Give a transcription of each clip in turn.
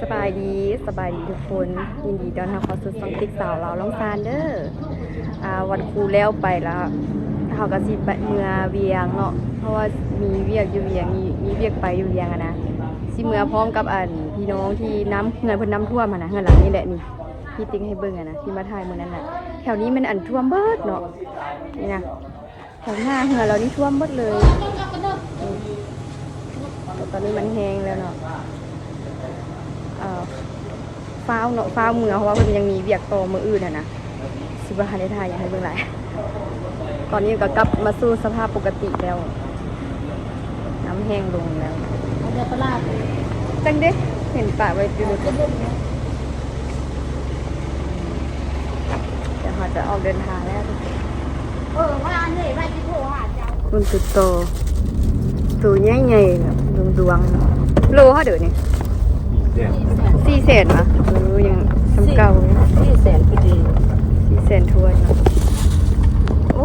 ສະບາຍດີ ສະບາຍດີທຸກຄົນ ຍິນດີຕ້ອນຮັບເຂົ້າສູ່ຊ່ອງຕິກສາວລາວລ້ອງຊານເດີ. ອ່າ ວັດຄູແລ້ວໄປລະ ເຮົາກະຊິໄປເມືອວຽງເນາະ ເພາະວ່າມີວຽກຢູ່ວຽງ ມີ ມີວຽກໄປຢູ່ວຽງຫັ້ນນະ ຊິເມືອພ້ອມກັບ ອັນ ພີ່ນ້ອງທີ່ນ້ຳ ເຮືອນເພິ່ນນ້ຳຖ້ວມຫັ້ນນະ ເຮືອນຫຼັງນີ້ແຫຼະນີ້ ທີ່ຕິກໃຫ້ເບິ່ງຫັ້ນນະ ທີ່ມາຖ່າຍມື້ນັ້ນນະ. ແຖວນີ້ແມ່ນ ອັນ ຖ້ວມເບິດເນາະ ນີ້ນະ. ແຖວໜ້າເຮືອນລາວນີ້ຖ້ວມເບິດເລີຍ ແຕ່ຕອນນີ້ມັນແຫ້ງແລ້ວເນາະ. ເອີ ຟ້າວເນາະ ຟ້າວເມືອ ເພາະວ່າເພິ່ນຍັງມີວຽກຕໍ່ມື້ອື່ນຫັ້ນນະ ຊິບໍ່ທັນໄດ້ຖ່າຍຫຍັງໃຫ້ເບິ່ງຫຼາຍ. ຕອນນີ້ກະກັບມາສູ່ສະພາບປົກກະຕິແລ້ວ ນ້ຳແຫ້ງລົງແລ້ວ. ເອົາເດີປະຫຼາດ ຈັ່ງເດ້ ເຫັນປະໄວ້ຢູ່ ດຽວເຮົາຈະອອກເດີນທາງແລ້ວ. ເອີ ວ່າອັນນີ້ວ່າຊິໂທຫາເຈົ້າ. ມັນຄືໂຕ ໂຕໃຫຍ່ໆ ແບບດວງໆ ໂລເທົ່າໃດນີ້? ສີ່ແສນ ສີ່ແສນຫວາ? ເອີ ຍັງສ່ຳເກົ່າຢູ່ ສີ່ແສນພໍດີ ສີ່ແສນຖ້ວນເນາະ. ໂອ້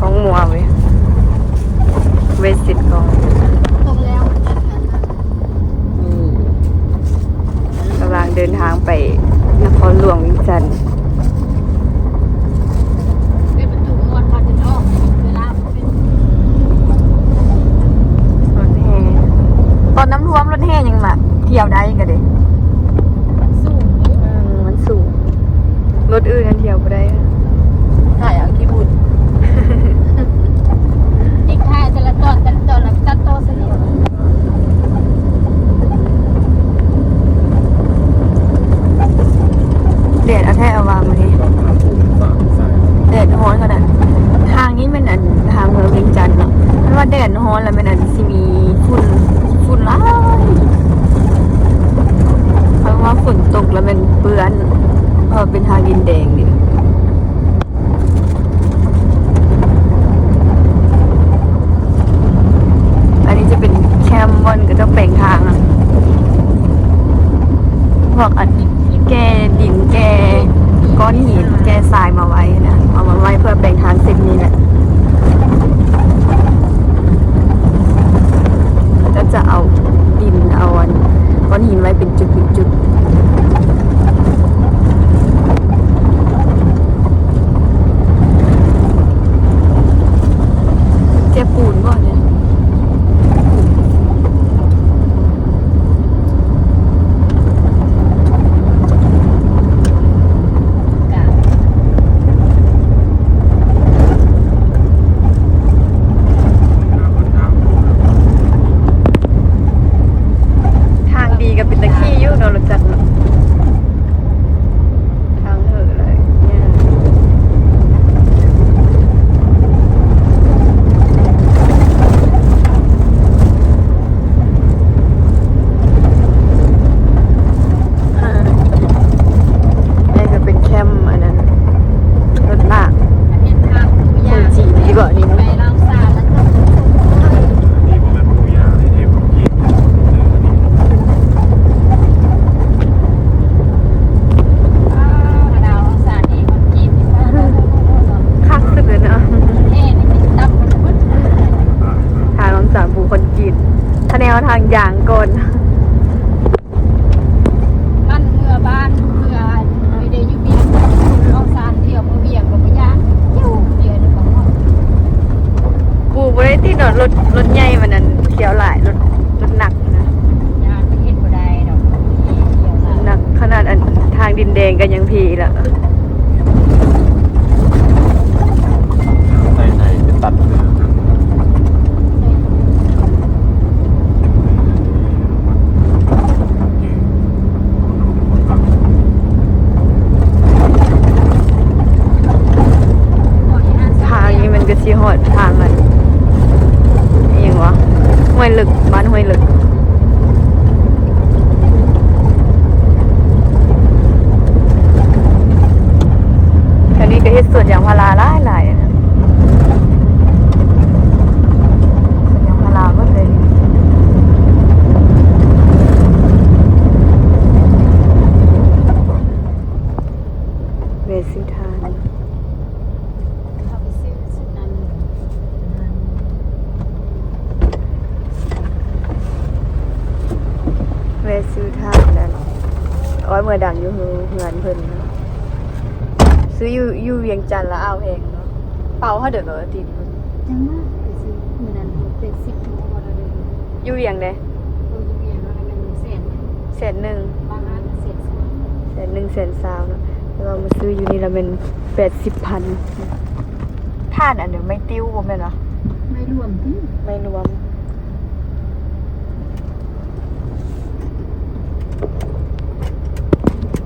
ຂອງມົວເວີຍ ເວສຊິດຂອງ ຕົກແລ້ວ ນີ້ ລະຫວ່າງເດີນທາງໄປນະຄອນຫຼວງວຽງຈັນ ເປັນປະຕູນວນ ເຂົາຈະອອກເວລາ ລົດແຫ່ ຕອນນ້ຳຖ້ວມລົດແຫ່ຍັງມາທ່ຽວໄດ້ກະເດ້ ມັນສູງ ເອີ ມັນສູງ ລົດອື່ນນັ້ນທ່ຽວບໍ່ໄດ້ ຖ່າຍເອົາຂີ້ຝຸ່ນ ຕິກຖ່າຍແຕ່ລະຕອນ ແຕ່ລະຕອນ ແລ້ວຕັດຕໍ່ໃສ່ນີ້. ແດດເອົາແທ້ເອົາວ່າມື້ນີ້ ແດດຮ້ອນຂະໜາດ. ທາງນີ້ແມ່ນ ອັນ ທາງເມືອງວຽງຈັນເນາະ ແຕ່ວ່າແດດຮ້ອນລະແມ່ນ ອັນ ຊິມີຝຸ່ນ ຝຸ່ນຫຼາຍ ເພາະວ່າຝົນຕົກລະແມ່ນເປື້ອນ ເພາະວ່າເປັນທາງດິນແດງເດ້. ອັນນີ້ຈະເປັນແຄມບ່ອນເຂົາເຈົ້າແປງທາງ ພວກ ອັນ ແກ່ດິນ ແກ່ກ້ອນຫີນ ແກ່ຊາຍມາໄວ້ນະ ເອົາມາໄວ້ເພື່ອແປງທາງເສັ້ນນີ້ແຫຼະ. ເຂົາເຈົ້າຈະເອົາດິນ ເອົາ ອັນ ກ້ອນຫີນໄວ້ເປັນຈຸດເປັນຈຸດ. ເຈປູນບໍ່ນີ້? ທາງດີກະເປັນຕາຂີ່ຢູ່ເນາະ ລົດຈັກເນາະ. ທາງເຫີເລີຍ ນີ້ກະເປັນແຄມອັນນັ້ນ ລົດລາກ ຄົນຈີນນີ້ເກາະນີ້ເນາະ. ຄັກສຸດເລີຍເນາະ ທາງລອງສາມພູຄົນຈີນ ທະແນວທາງຢາງກ່ອນ. ມັນເມືອບ້ານ ເມືອ ໄປເດຢູ່ວຽງ ລອງຊານທ່ຽວເມືອວຽງກະບໍ່ຍາກ ຢູ່ດຽວນີ້ກະຮອດ. ປູບໍ່ໄດ້ຕິດເນາະ ລົດ ລົດໃຫຍ່ມັນນັ້ນ ທ່ຽວຫຼາຍ ລົດ ລົດໜັກນະ ຍານມັນເຮັດບໍ່ໄດ້ດອກ ລົດໜັກຂະໜາດ ອັນ ທາງດິນແດງກະຍັງພີລະ. ໃນ ໃນໄປຕັດເນາະ. ທາງນີ້ມັນກະຊິຮອດທາງອັນ ອີ່ຫຍັງຫວາ ຫ້ວຍເລິກ ບ້ານຫ້ວຍເລິກ. ແຖວນີ້ກະເຮັດສວນຢາງພາລາຫຼາຍໆ ສວນຢາງພາລາເບິດເລີຍ. ແວ່ຊື້ທານ ເຮົາໄປຊື້ຊຸດນັ້ນ. ໄປຊື້ຖ່ານນັ້ນ ໂອ້ຍ ເມືອດັງຢູ່ເຮືອນເພິ່ນ ຊື້ຢູ່ ຢູ່ວຽງຈັນລະອ່າວແພງເນາະ. ເປົາເຮົາເດີກວ່າຕິດ ຈັ່ງວ່າໄປຊື້ມື້ນັ້ນແປດສິບ ບໍ່ໄດ້ເດີ ຢູ່ວຽງເດ້ ໂອ້ ຢູ່ວຽງລະແມ່ນແສນ ແສນໜຶ່ງ ບາງຮ້ານແສນສອງ ແສນໜຶ່ງ ແສນຊາວເນາະ ແຕ່ວ່າມາຊື້ຢູ່ນີ້ລະແມ່ນແປດສິບພັນ. ຖ່ານອັນເດີ ໄມ້ຕິ້ວບໍ່ແມ່ນຫວາ? ໄມ້ລວມຕິ ໄມ້ລວມ.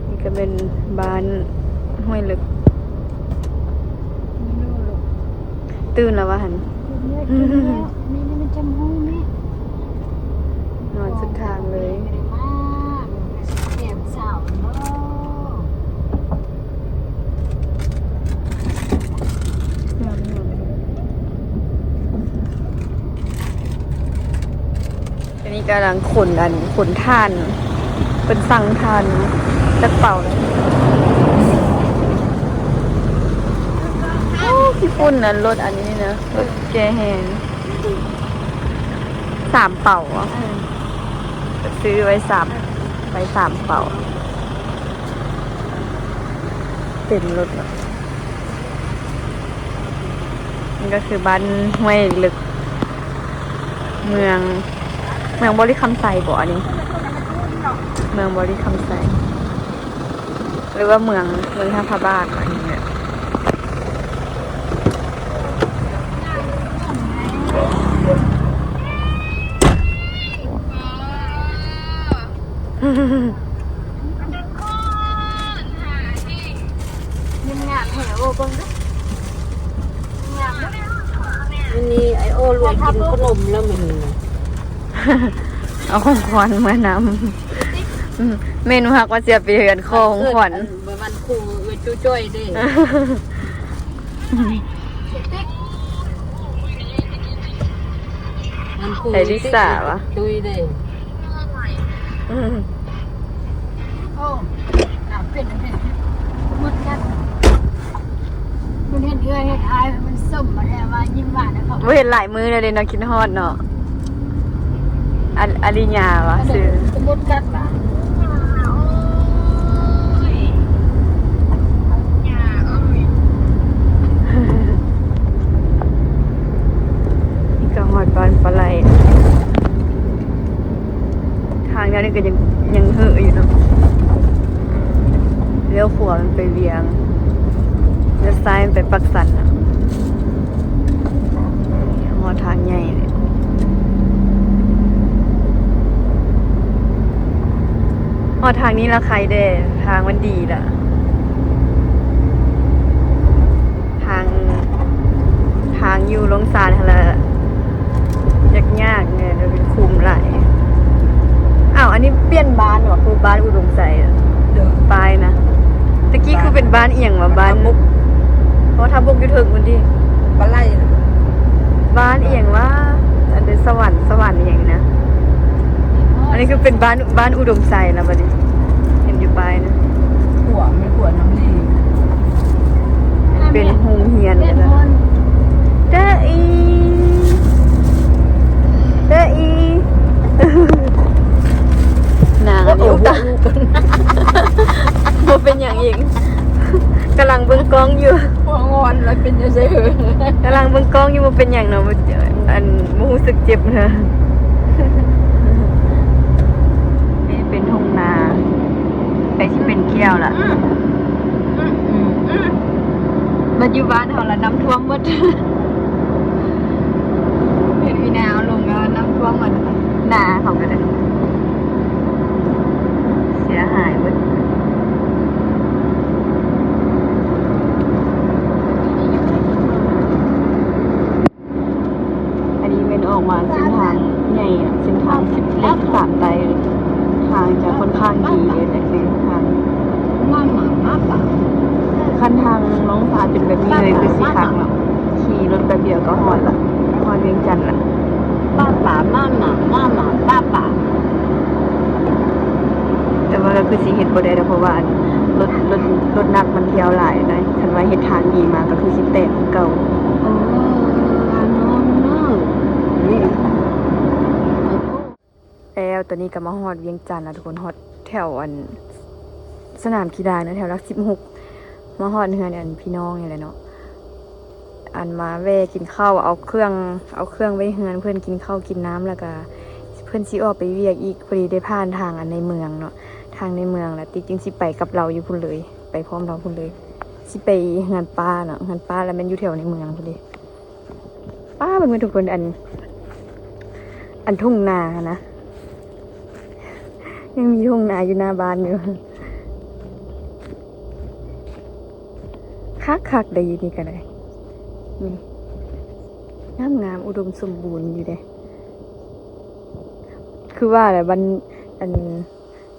ນີ້ກະແມ່ນບ້ານຫ້ວຍເລິກ ຕື່ນລະວ່າຫັ້ນ ນອນສຸດທາງເລີຍ. ອັນນີ້ກຳລັງຂົນ ອັນ ຂົນຖ່ານ ເພິ່ນສັ່ງຖ່ານຈັກເປົາແລ້ວ. ໂອ້ ຂີ້ຝຸ່ນ ອັນ ລົດອັນນີ້ນະ ລົດແກ່ແຮງ ສາມເປົາ ເອີ ຊື້ໄວ້ສາມ ໄວ້ສາມເປົາ ເຕັມລົດເນາະ. ນີ້ກະຄືບ້ານຫ້ວຍເລິກ ເມືອງ ເມືອງບໍລິຄຳໄຊບໍ ອັນນີ້ ເມືອງບໍລິຄຳໄຊ ຫຼືວ່າເມືອງ ເມືອງທ່າພະບາດ ອັນນີ້ແຫຼະ. ງາມແທ້ ໂອ້ ເບິ່ງດູ ງາມເນາະ. ມື້ນີ້ໄອໂອ້ລວຍກິນຂະໜົມແລ້ວມື້ນີ້ນະ ເອົາຂອງຂວັນມານຳ. ອືມ ເມນູຮັກວ່າຊິເອົາໄປເຮືອນຂໍຂອງຂວັນ ວັນຄູເອື້ອຍຈຸຈ້ອຍເດ້. ໄອລິສາຫວາ? ຕຸ້ຍເດ້. ອືມ ໂອ້ ເປັນ ເປັນ ໝົດກັນ ມັນເຮັດເອື້ອຍເຮັດອ້າຍ ມັນສົມມາແທ້ວ່າ ຍິ້ມຫວານໃຫ້ເຂົາ. ບໍ່ເຫັນຫຼາຍມື້ແລ້ວເດ້ເນາະ ຄິດຮອດເນາະ. ອາ ອາລິຍາຫວາຊື່? ໝົດກັນຫວາ? ນີ້ກະຮອດບ້ານປາໄຫຼ. ທາງແນວນີ້ກະຍັງ ຍັງເຫີຢູ່ເນາະ. ລ້ຽວຂວາມັນໄປວຽງ ລ້ຽວຊ້າຍມັນໄປປາກຊັນນະ. ຮອດທາງໃຫຍ່ ຮອດທາງນີ້ລະໄຄແດ່ ທາງມັນດີລະ. ທາງ ທາງຢູ່ລົງຊານຫັ້ນລະ ຍາກໆແດ່ ເປັນຂຸມຫຼາຍ. ອ້າວ ອັນນີ້ປ່ຽນບ້ານຫວາ? ຄືບ້ານອຸດົມໄຊ ປ້າຍນະ. ຕະກີ້ຄືເປັນບ້ານອີ່ຫຍັງຫວາ? ບ້ານ ໂອ້ ທ່າບົກຢູ່ເທິງພຸ້ນຕິ ປາໄຫຼ. ບ້ານອີ່ຫຍັງຫວາ? ອັນເດ ສະຫວັນ ສະຫວັນອີ່ຫຍັງນີ້ນະ. ອັນນີ້ຄືເປັນບ້ານ ບ້ານອຸດົມໄຊລະບັດນີ້ ເຫັນຢູ່ປ້າຍນະ. ຂົວ ແມ່ນຂົວນ້ຳດີ ເປັນໂຮງຮຽນ. ເດອີ ເດອີ ນາງອັນນີ້ ອຸຕາ ບໍ່ເປັນຫຍັງອີກ ກຳລັງເບິ່ງກ້ອງຢູ່. ຫົວງອນແລ້ວເປັນຈັ່ງໃດເຮີ? ກຳລັງເບິ່ງກ້ອງຢູ່ ບໍ່ເປັນຫຍັງເນາະ ອັນ ບໍ່ຮູ້ສຶກເຈັບນະ. ນີ້ເປັນທົ່ງນາ ໃກ້ຊິເປັນແກ້ວລະ. ອືມ ອືມ ອືມ ບັດຢູ່ບ້ານເຮົາລະນ້ຳຖ້ວມໝົດ ເດືອນມີນາເອົາລົງແລ້ວນ້ຳຖ້ວມໝົດ ນາເຂົາກະໄດ້ເສຍຫາຍໝົດ. ອັນນີ້ແມ່ນອອກມາເສັ້ນທາງໃຫຍ່ ເສັ້ນທາງສິບເລກສາມໃຕ້ ທາງຈະຄ່ອນຂ້າງດີເດ້ ແຕ່ເສັ້ນທາງ ຄັນທາງລ່ອງສາເປັນແບບນີ້ເລີຍຄືຊິຄັກເນາະ ຂີ່ລົດແປັບດຽວກະຮອດລະ ຮອດວຽງຈັນລະ. ປ້າປາ ມາມາ ມາມາ ປ້າປາ. ແຕ່ວ່າກະຄືຊິເຮັດບໍ່ໄດ້ດອກ ເພາະວ່າອັນ ລົດ ລົດ ລົດໜັກມັນທຽວຫຼາຍນະ. ຄັນວ່າເຮັດທາງດີມາກະຄືຊິແຕກຄືເກົ່າ. ແລ້ວ ຕອນນີ້ກໍມາຮອດວຽງຈັນແລ້ວທຸກຄົນ ຮອດແຖວອັນສະໜາມກິລາເນາະ ແຖວຫຼັກສິບຫົກ ມາຮອດເຮືອນອັນພີ່ນ້ອງນີ້ແຫຼະເນາະ ອັນມາແວ່ະກິນເຂົ້າ ເອົາເຄື່ອງ ເອົາເຄື່ອງໄວ້ເຮືອນເພິ່ນ ກິນເຂົ້າກິນນ້ຳ ແລ້ວກໍເພິ່ນຊິອອກໄປວຽກອີກ ພໍດີໄດ້ຜ່ານທາງອັນໃນເມືອງເນາະ ທາງໃນເມືອງ ແລ້ວຕິກຈຶ່ງຊິໄປກັບລາວຢູ່ພຸ້ນເລີຍ ໄປພ້ອມລາວພຸ້ນເລີຍ ຊິໄປເຮືອນປ້າເນາະ ເຮືອນປ້າ ແລ້ວແມ່ນຢູ່ແຖວໃນເມືອງພຸ້ນເດ. ປ້າ ເບິ່ງແມ່ນທຸກຄົນ ອັນ ອັນທົ່ງນາຫັ້ນນະ ຍັງມີທົ່ງນາຢູ່ໜ້າບ້ານຢູ່ ຄັກໆ ໄດ໋ຢູ່ນີ້ກໍໄດ້ ນີ້ ງາມໆ ອຸດົມສົມບູນຢູ່ເດ້ ຄືວ່າແຫຼະ ບ້ານ ອັນ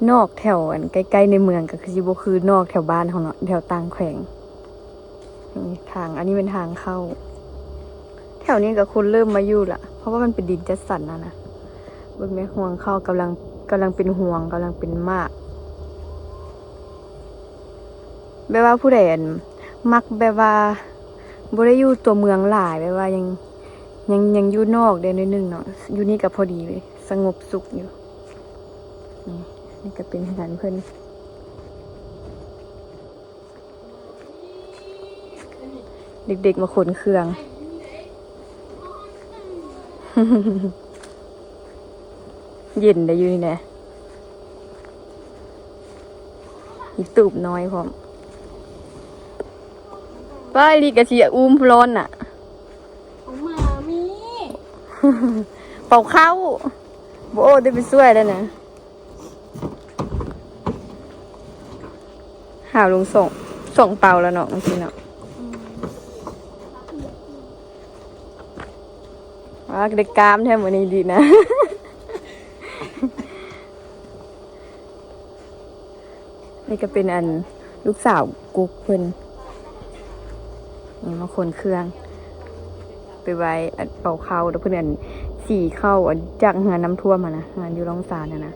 ນອກແຖວອັນໃກ້ໆໃນເມືອງກໍຄືຊິບໍ່ຄືນອກແຖວບ້ານເຮົາເນາະ ແຖວຕ່າງແຂວງ. ນີ້ທາງ ອັນນີ້ແມ່ນທາງເຂົ້າ ແຖວນີ້ກໍຄົນເລີ່ມມາຢູ່ລະ ເພາະວ່າມັນເປັນດິນຈັດສັນຫັ້ນນະ ເບິ່ງແມ້ ຮວງເຂົ້າກຳລັງ ກຳລັງເປັນຮວງ ກຳລັງເປັນໝາກ ແບບວ່າຜູ້ໃດອັນມັກແບບວ່າບໍ່ໄດ້ຢູ່ຕົວເມືອງຫຼາຍ ແບບວ່າຍັງ ຍັງ ຍັງຢູ່ນອກໄດ້ໜ້ອຍໜຶ່ງເນາະ ຢູ່ນີ້ກໍພໍດີເລີຍ ສະຫງົບສຸກຢູ່. ນີ້ ນີ້ກໍເປັນເຮືອນເພິ່ນ ເດັກໆມາຂົນເຄື່ອງ ເຢັນໄດ໋ຢູ່ນີ້ແຫຼະ ມີຕູບນ້ອຍພ້ອມ ປ້າ ອີ່ຫຼີກະຊິອູ້ມຮ້ອນນະ. ຂອງໝາມີ ເປົ່າເຂົ້າ ບໍ່ໂອ້ໄດ້ໄປຊ່ວຍແລ້ວນະ ຫາວລົງສອງ ສອງເປົາແລ້ວເນາະ ຈັ່ງຊີ້ເນາະ ອືມ ວ້າ ໄດ້ກ້າມແທ້ມື້ນີ້ ດີນະ. ນີ້ກໍເປັນອັນລູກສາວກຸກເພິ່ນ ນີ້ມາຂົນເຄື່ອງໄປໄວ້ ອັນເປົ່າເຂົ້າ ແລ້ວເພິ່ນອັນສີເຂົ້າອັນຈາກເຮືອນນ້ຳຖ້ວມຫັ້ນນະ ເຮືອນຢູ່ລ່ອງຊານຫັ້ນນະ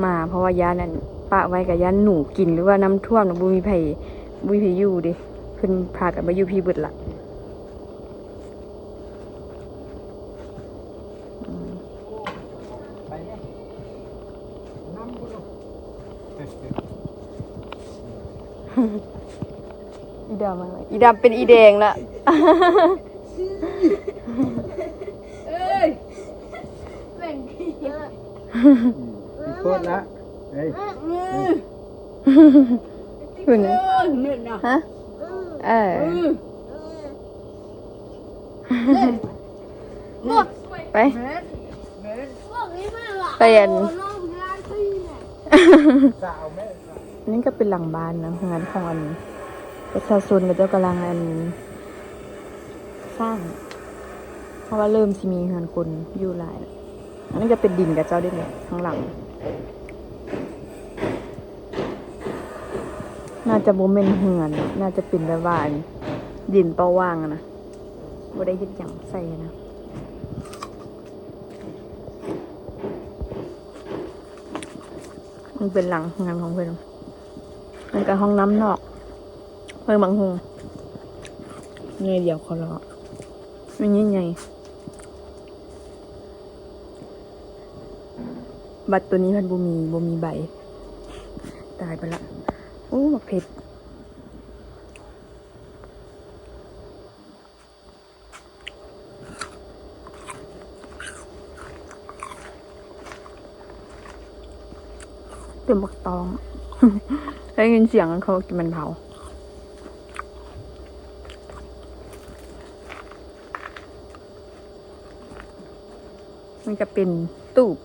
ມາ ເພາະວ່າຢ້ານອັນປະໄວ້ກໍຢ້ານໜູກິນ ຫຼືວ່ານ້ຳຖ້ວມນະ ບໍ່ມີໃຜ ບໍ່ມີໃຜຢູ່ເດ້ ເພິ່ນພາກັນມາຢູ່ພີ້ເບິດລະ. ອີດຳ ອີດຳເປັນອີແດງລະ ເອີຍ ແບ່ງ ອືມ ໂຄດລະ ເອີຍ ອືມ ພຸ້ນນະ ເອີຍ ເອີ ເອີ ອືມ ໄປ ໄປອັນ ນີ້ກໍເປັນຫຼັງບ້ານນະ ເຮືອນຂອງອັນປະຊາຊົນ ເຂົາເຈົ້າກຳລັງອັນສ້າງ ເພາະວ່າເລີ່ມຊິມີເຮືອນຄົນຢູ່ຫຼາຍ. ອັນນີ້ກໍເປັນດິນຂະເຈົ້າເດ້ນີ້ ຂ້າງຫຼັງ ໜ້າຈະບໍ່ແມ່ນເຮືອນ ໜ້າຈະເປັນແບບວ່າດິນເປົ່າຫວ່າງຫັ້ນນະ ບໍ່ໄດ້ເຮັດຫຍັງໃສ່ຫັ້ນນະ. ມັນເປັນຫຼັງເຮືອນຂອງເພິ່ນ ມັນກໍຫ້ອງນ້ຳນອກ ເບິ່ງບັກຫຸ່ງ ໜ່ວຍດຽວຂໍລໍ ມັນໃຫຍ່ໆ. ບັດໂຕນີ້ເພິ່ນບໍ່ມີ ບໍ່ມີໃບ ຕາຍໄປລະ. ໂອ້ ບັກເຜັດ ເປັນບັກຕອງ ໄດ້ຍິນສຽງເຂົາກິນມັນເຜົາ. ມັນກະເປັນຕູບ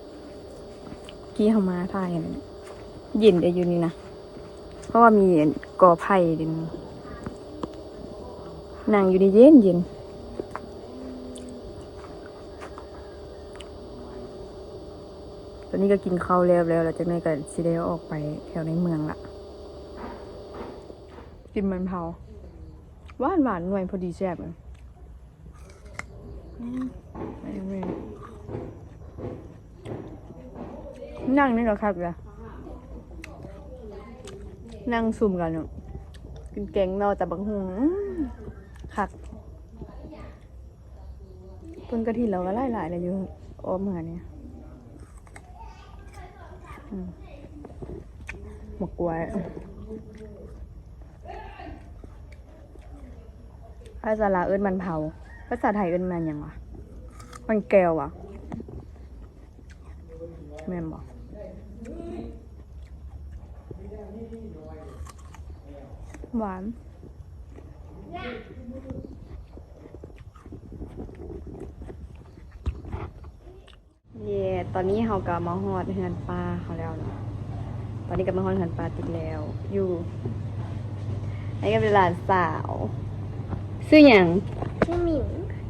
ທີ່ເຮົາມາຖ່າຍຫັ້ນແຫຼະ ເຢັນໄດ້ຢູ່ນີ້ນະ ເພາະວ່າມີກໍໄຜ່ເດ້ ນັ່ງຢູ່ນີ້ເຢັນໆ. ຕອນນີ້ກໍກິນເຂົ້າແລ້ວ ແລ້ວ ແລ້ວຈັ່ງໃດກໍຊິໄດ້ອອກໄປແຖວໃນເມືອງລະ. ກິນມັນເຜົາ ຫວານໆ ໜ່ວຍພໍດີແຊບເລີຍ. ອືມ ນັ່ງນີ້ກໍຄັກເລີຍ ນັ່ງຊຸມກັນເນາະ ກິນແກງໜໍ່ ຕຳບັກຫຸ່ງ ອືມ ຄັກ. ຕົ້ນກະຖິນລາວກໍຫຼາຍໆ ແລ້ວຢູ່ອ້ອມເຮືອນນີ້. ອືມ ໝາກກ້ວຍ ພາສາລາວເອີ້ນມັນເຜົາ ພາສາໄທເອີ້ນມັນຫຍັງວະ? ມັນແກ້ວຫວາ? ແມ່ນບໍ່? ຫວານ. ເຢ້ ຕອນນີ້ເຮົາກໍມາຮອດເຮືອນປ້າເຮົາແລ້ວເນາະ. ຕອນນີ້ກໍມາຮອດເຮືອນປ້າຕິກແລ້ວ ຢູ່ ອັນນີ້ກໍເປັນຫຼານສາວ. ຊື່ຫຍັງ? ຊື່ໝິວ.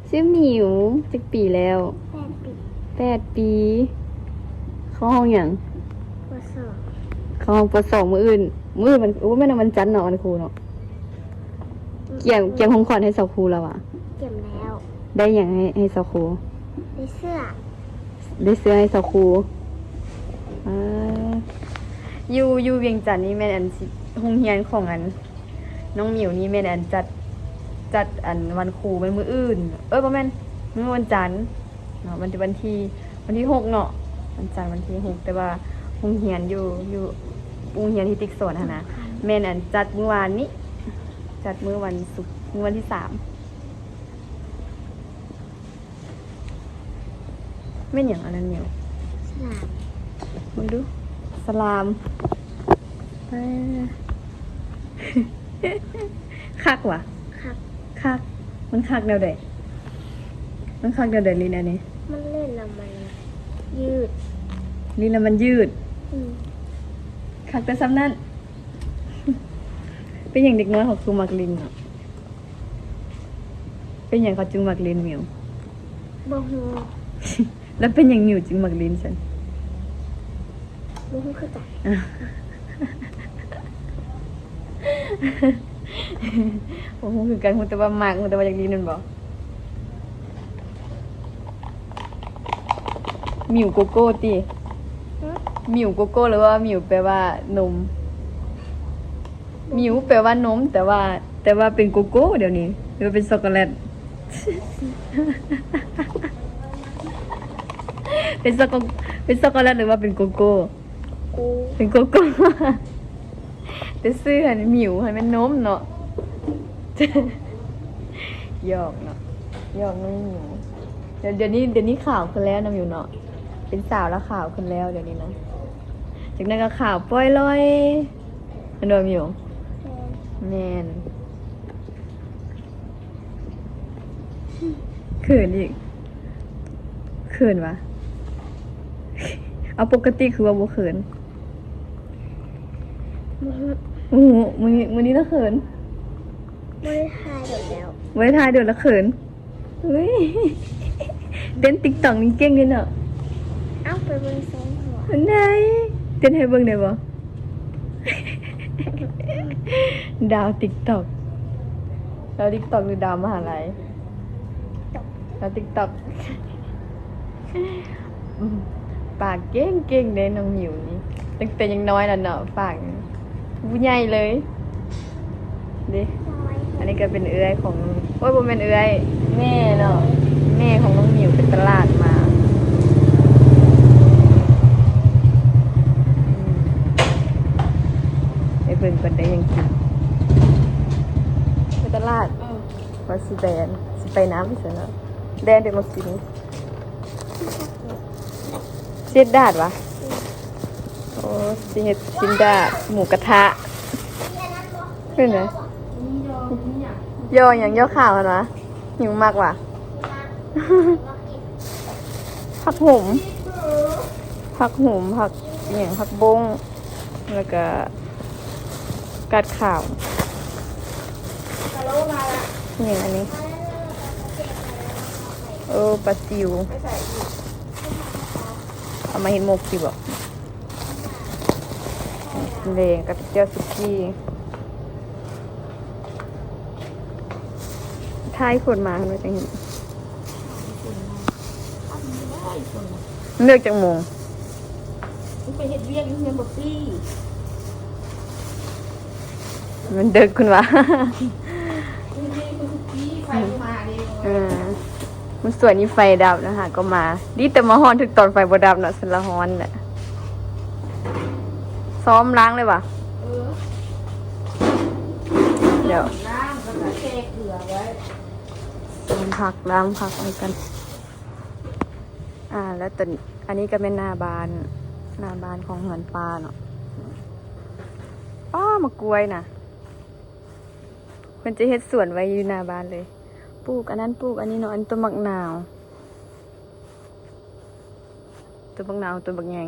ຊື່ໝິວ. ຈັກປີແລ້ວ? ແປດປີ. ແປດປີ. ເຂົ້າຫ້ອງຫຍັງ? ປໍສອງ. ເຂົ້າຫ້ອງປໍສອງ. ມື້ອື່ນ ມື້ອື່ນມັນ ໂອ້ ແມ່ນວັນຈັນເນາະ ວັນຄູເນາະ. ກຽມ ກຽມຂອງຂວັນໃຫ້ສາວຄູແລ້ວຫວາ? ກຽມແລ້ວ. ໄດ້ຫຍັງໃຫ້ ໃຫ້ສາວຄູ? ໄດ້ເສື້ອ. ໄດ້ເສື້ອໃຫ້ສາວຄູ. ອ່າ ຢູ່ ຢູ່ວຽງຈັນນີ້ແມ່ນອັນ ໂຮງຮຽນຂອງອັນ ນ້ອງໝິວນີ້ແມ່ນອັນ ຈັດ ຈັດອັນ ວັນຄູແມ່ນມື້ອື່ນ ເອີ ບໍ່ແມ່ນ ມື້ວັນຈັນເນາະ ວັນ ວັນທີ ວັນທີຫົກເນາະ ວັນຈັນວັນທີຫົກ ແຕ່ວ່າໂຮງຮຽນຢູ່ ຢູ່ໂຮງຮຽນທີ່ຕິກສອນຫັ້ນນະ ແມ່ນອັນ ຈັດມື້ວານນີ້ ຈັດມື້ວັນສຸກ ມື້ວັນທີສາມ. ແມ່ນຫຍັງອັນນັ້ນ? ສະຫຼາມ. ເບິ່ງດູ ສະຫຼາມ. ເອີ ຄັກຫວາ? ຄັກ. ຄັກ. ມັນຄັກແນວໃດ? ມັນຄັກແນວໃດ ຫຼິ້ນອັນນີ້? ມັນຫຼິ້ນແລ້ວມັນຍືດ. ຫຼິ້ນແລ້ວມັນຍືດ. ອືມ. ຄັກແຕ່ສ່ຳນັ້ນ. ເປັນຫຍັງເດັກນ້ອຍເຂົາຄືມັກຫຼິ້ນເນາະ? ເປັນຫຍັງເຂົາຈຶ່ງມັກຫຼິ້ນ ໝິວ? ບໍ່ຮູ້. ແລ້ວເປັນຫຍັງໝິວຈຶ່ງມັກຫຼິ້ນຊັ້ນ? ບໍ່ຮູ້ຄືກັນ. ບໍ່ຮູ້ຄືກັນ ຮູ້ແຕ່ວ່າມັກ ຮູ້ແຕ່ວ່າຢາກຫຼິ້ນແມ່ນບໍ່? ໝິວໂກໂກ້ຕິ? ຫື? ໝິວໂກໂກ້ ຫຼືວ່າໝິວແປວ່ານົມ? ໝິວແປວ່ານົມ ແຕ່ວ່າ ແຕ່ວ່າເປັນໂກໂກ້ດຽວນີ້ ຫຼືວ່າເປັນຊັອກໂກແລັດ? ເປັນຊັອກໂກ ເປັນຊັອກໂກແລັດ ຫຼືວ່າເປັນໂກໂກ້? ໂກ້ ເປັນໂກໂກ້. ແຕ່ຊື່ຫັ້ນໝິວ ຫັ້ນແມ່ນນົມເນາະ. ຫຍອກເນາະ ຫຍອກນ້ອງໝິວ. ດຽວ ດຽວນີ້ ດຽວນີ້ຂາວຂຶ້ນແລ້ວນ້ອງໝິວເນາະ ເປັນສາວແລ້ວ ຂາວຂຶ້ນແລ້ວດຽວນີ້ນະ. ຈັກໜ້ອຍກໍຂາວປ່ອຍລອຍ ແມ່ນບໍ່ໝິວ? ແມ່ນ. ເຂີນອີກ ເຂີນຫວາ? ເອົາ ປົກກະຕິຄືວ່າບໍ່ເຂີນ. ບໍ່ຮູ້ ມື້ ມື້ນີ້ລະເຂີນ. ບໍ່ໄດ້ຖ່າຍດົນແລ້ວ ບໍ່ໄດ້ຖ່າຍດົນລະເຂີນ. ອຸ້ຍ ເຕັ້ນຕິກຕັອກນີ້ເກັ່ງເດ້ເນາະ. ເອົາ ໄປເບິ່ງຊ່ອງຫົວ ໄດ້ ເຕັ້ນໃຫ້ເບິ່ງໄດ້ບໍ່? ດາວຕິກຕັອກ ດາວຕິກຕັອກ ຫຼືດາວມະຫາໄລ? ດາວຕິກຕັອກ. ອືມ ປາກເກັ່ງໆເດ້ນ້ອງໝິວນີ້ ຕັ້ງແຕ່ຍັງນ້ອຍແລ້ວເນາະ ປາກນີ້ ຜູ້ໃຫຍ່ເລີຍເດ້. ອັນນີ້ກໍເປັນເອື້ອຍຂອງ ໂອ້ຍ ບໍ່ແມ່ນເອື້ອຍ ແມ່ເນາະ ແມ່ຂອງນ້ອງໝິວໄປຕະຫຼາດມາ. ອືມ ໄປເບິ່ງກ່ອນໄດ້ຫຍັງກິນ ໄປຕະຫຼາດ. ເອີ ວ່າຊິແລ່ນ ຊິໄປນຳຊັ້ນເນາະ ແລ່ນໄປມາກິນ. ຊິເຮັດດາດຫວາ? ໂອ້ ຊິເຮັດຊິນດາດ ໝູກະທະ. ເປັນໄດ? ຍໍຫຍັງ? ຍໍຂາວຫັ້ນຫວາ? ຫຍັງມັກຫວາ? ຜັກໂຫມ ຜັກໂຫມ ຜັກອີ່ຫຍັງ ຜັກບົ້ງ. ແລ້ວກະກາດຂາວ ຫຍັງອັນນີ້? ເອີ ປາຊິວ ເອົາມາເຮັດໝົກຊິບໍ? ແດງກັບແຈ່ວສຸກີ. ຖ້າໃຫ້ຝົນມາເຮົາກໍຈະເຫັນ. ເລີກຈັກໂມງ? ໄປເຮັດວຽກຢູ່ເຮືອນບໍ່ປີ້ ມັນເດິກພຸ້ນຫວາ? ເອີ ມື້ສວນນີ້ໄຟດັບນະຫາກໍມາ ດີແຕ່ມາຮອດຖືກຕອນໄຟບໍ່ດັບເນາະ ຊັ້ນລະຮ້ອນແຫຼະ. ຊ້ອມລ້າງເລີຍຫວາ? ເອີ ດຽວ ລ້າງແລ້ວກໍແຊ່ເກືອໄວ້ ລ້າງຜັກ ລ້າງຜັກໃຫ້ກັນ. ອ່າ ແລ້ວຕົວ ອັນນີ້ກໍແມ່ນໜ້າບ້ານ ໜ້າບ້ານຂອງເຮືອນປ້າເນາະ. ປ້າ ໝາກກ້ວຍນະ ເພິ່ນຈະເຮັດສວນໄວ້ຢູ່ໜ້າບ້ານເລີຍ ປູກອັນນັ້ນ ປູກອັນນີ້ເນາະ. ອັນຕົ້ນໝາກນາວ ຕົ້ນບັກນາວ ຕົ້ນບັກໃຫຍ່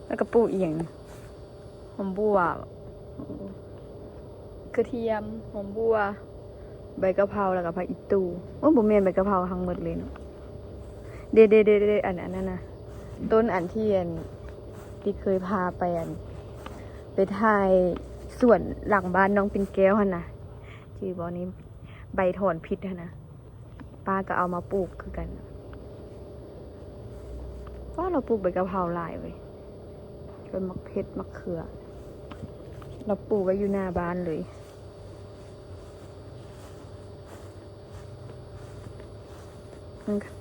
ແລ້ວກໍປູກອີ່ຫຍັງ ຫອມບົ່ວ ກະທຽມ ຫອມບົ່ວ ໃບກະເພົາ ແລ້ວກໍຜັກອີ່ຕູ່. ໂອ້ ບໍ່ແມ່ນ ໃບກະເພົາທັງໝົດເລີຍເນາະ. ເດ ເດ ເດ ເດ ອັນ ອັນນັ້ນນະ ຕົ້ນອັນທີ່ ອັນທີ່ເຄີຍພາໄປ ອັນ ໄປຖ່າຍສວນຫຼັງບ້ານນ້ອງປິ່ນແກ້ວຫັ້ນນະ ຈື່ບໍ່ນີ້? ໃບຖອນພິດຫັ້ນນະ. ປ້າກໍເອົາມາປູກຄືກັນ. ປ້າ ລາວປູກໃບກະເພົາຫຼາຍເວີຍ ເປັນໝາກເຜັດ ໝາກເຂືອ ລາວປູກໄວ້ຢູ່ໜ້າບ້ານເລີຍ.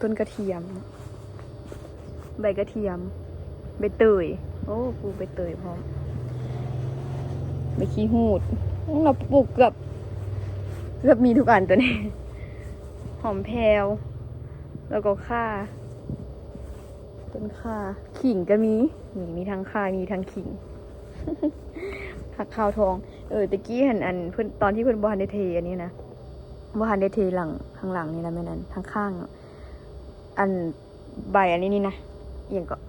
ຕົ້ນກະທຽມ ໃບກະທຽມ ໃບເຕີຍ ໂອ້ ປູກໃບເຕີຍພ້ອມ ໃບຂີ້ຫູດ. ອືມ ລາວປູກເກືອບ ເກືອບມີທຸກອັນຕົວນີ້ ຫອມແພວ ແລ້ວກໍຂ່າ ຕົ້ນຂ່າ ຂີງກໍມີ ນີ້ ມີທັງຂ່າ ມີທັງຂີງ ຜັກຂາວທອງ. ເອີ ແຕ່ກີ້ຫັ້ນ ອັນ ເພິ່ນ ຕອນທີ່ເພິ່ນບໍ່ທັນໄດ້ເທອັນນີ້ນະ ບໍ່ທັນໄດ້ເທຫຼັງ ທາງຫຼັງນີ້ນະ ແມ່ນອັນທາງຂ້າງເນາະ ອັນ ໃບອັນນີ້ນີ້ນະ ອີ່ຫຍັງເກາະ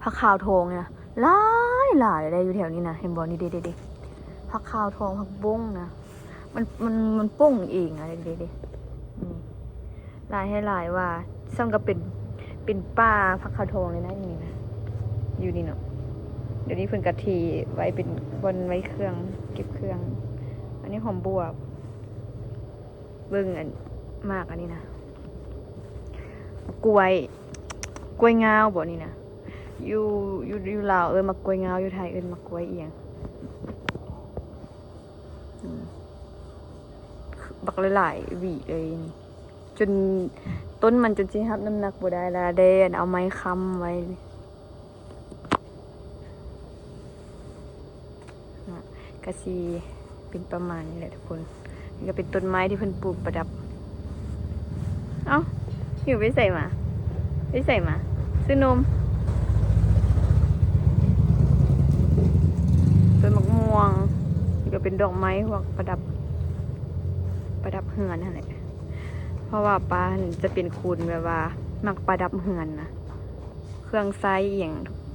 ຜັກຂາວທອງນີ້ນະ ຫຼາຍໆ ໄດ້ຢູ່ແຖວນີ້ນະ ເຫັນບໍ່? ນີ້ເດ ເດ ເດ ຜັກຂາວທອງ ຜັກບົ້ງນະ ມັນ ມັນ ມັນປົ່ງເອງນະ ເດ ເດ ເດ ນີ້ ຫຼາຍໃຫ້ຫຼາຍວ່າ ສ່ຳກັບເປັນ ເປັນປ່າຜັກຂາວທອງເລີຍນະ ນີ້ນະ ຢູ່ນີ້ເນາະ. ດຽວນີ້ເພິ່ນກໍເທໄວ້ເປັນບ່ອນໄວ້ເຄື່ອງ ເກັບເຄື່ອງ. ອັນນີ້ຫອມບົວ ເບິ່ງອັນໝາກອັນນີ້ນະ ກ້ວຍ ກ້ວຍງາວບໍນີ້ນະ ຢູ່ ຢູ່ ຢູ່ລາວເອີ້ນໝາກກ້ວຍງາວ ຢູ່ໄທເອີ້ນໝາກກ້ວຍອີ່ຫຍັງ ອືມ ບັກຫຼາຍໆຫວີເລີຍນີ້ ຈົນຕົ້ນມັນຈົນຊິຮັບນ້ຳໜັກບໍ່ໄດ້ລະ ໄດ້ອັນເອົາໄມ້ຄ້ຳໄວ້. ເນາະ ກະຊິເປັນປະມານນີ້ແຫຼະທຸກຄົນ. ນີ້ກະເປັນຕົ້ນໄມ້ທີ່ເພິ່ນປູກປະດັບ. ເອົ້າ ຫິວໄປໃສມາ? ໄປໃສມາ? ຊື້ນົມ. ຕົ້ນໝາກມ່ວງ ນີ້ກະເປັນດອກໄມ້ພວກປະດັບ ປະດັບເຮືອນຫັ້ນແຫຼະ ເພາະວ່າປ້າຫັ້ນຈະເປັນຄົນແບບວ່າມັກປະດັບເຮືອນນະ. ເຄື່ອງໃຊ້ອີ່ຫຍັງ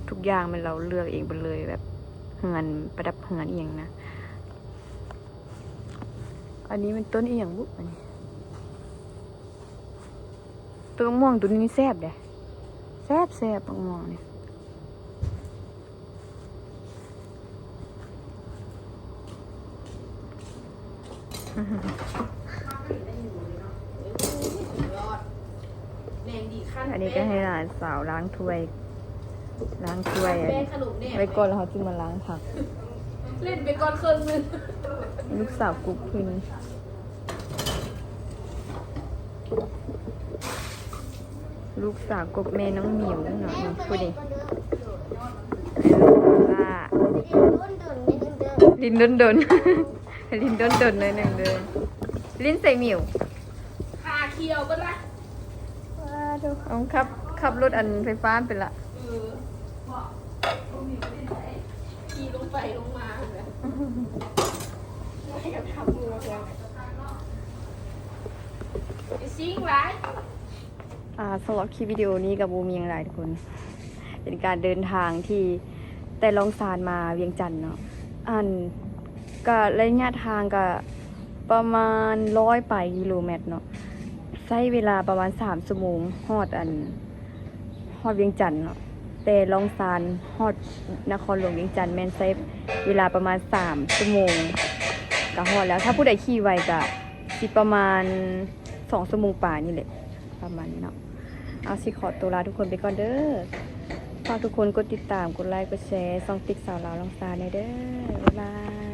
ທຸກຢ່າງແມ່ນລາວເລືອກເອງເບິດເລີຍ ແບບເຮືອນ ປະດັບເຮືອນອີ່ຫຍັງນະ. ອັນນີ້ແມ່ນຕົ້ນອີ່ຫຍັງບຸ ອັນນີ້ ຕົ້ນໝາກມ່ວງໂຕນີ້ແຊບເດ້ ແຊບໆ ໝາກມ່ວງນີ້. ອັນນີ້ກະໃຫ້ຫຼານສາວລ້າງຖ້ວຍ ລ້າງຖ້ວຍໄວ້ກ່ອນ ແລ້ວເຮົາຈຶ່ງມາລ້າງຜັກ. ຫຼິ້ນໄປກ່ອນເຄິ່ງໜຶ່ງ ລູກສາວກຸກເພິ່ນ ລູກສາວກົກແມ່ນ້ອງໝິວເນາະ ນີ້ຜູ້ນີ້ ຫຼິ້ນດົນໆ ຫຼິ້ນດົນໆ ໜ້ອຍໜຶ່ງເດີ ຫຼິ້ນໃສ່ໝິວ ຂາຂຽວເບິດລະ ເອົາຂັບ ຂັບລົດອັນໄຟຟ້າໄປລະ ເອີ ຂີ່ລົງໄປລົງມາ ໄປກັບຂັບມື ຊິງຫຼາຍ. ອ່າ ສຳລັບຄລິບວິດີໂອນີ້ກະບໍ່ມີຫຍັງຫຼາຍທຸກຄົນ ເປັນການເດີນທາງທີ່ແຕ່ລອງຊານມາວຽງຈັນເນາະ ອັນ ກະໄລຍະທາງກະປະມານຮ້ອຍປາຍກິໂລແມັດເນາະ ໃຊ້ເວລາປະມານສາມຊົ່ວໂມງຮອດ ອັນ ຮອດວຽງຈັນເນາະ ແຕ່ລອງຊານຮອດນະຄອນຫຼວງວຽງຈັນແມ່ນໃຊ້ເວລາປະມານສາມຊົ່ວໂມງກະຮອດແລ້ວ ຖ້າຜູ້ໃດຂີ່ໄວກະຊິປະມານ ສອງຊົ່ວໂມງປາຍນີ້ແຫຼະ ປະມານນີ້ເນາະ. ເອົາ ຊິຂໍໂຕລາທຸກຄົນໄປກ່ອນເດີ ຝາກທຸກຄົນກົດຕິດຕາມ ກົດໄລ ກົດແຊ ຊ່ອງຕິກສາວລາວລອງຊານແດ່ເດີ ບາຍບາຍ.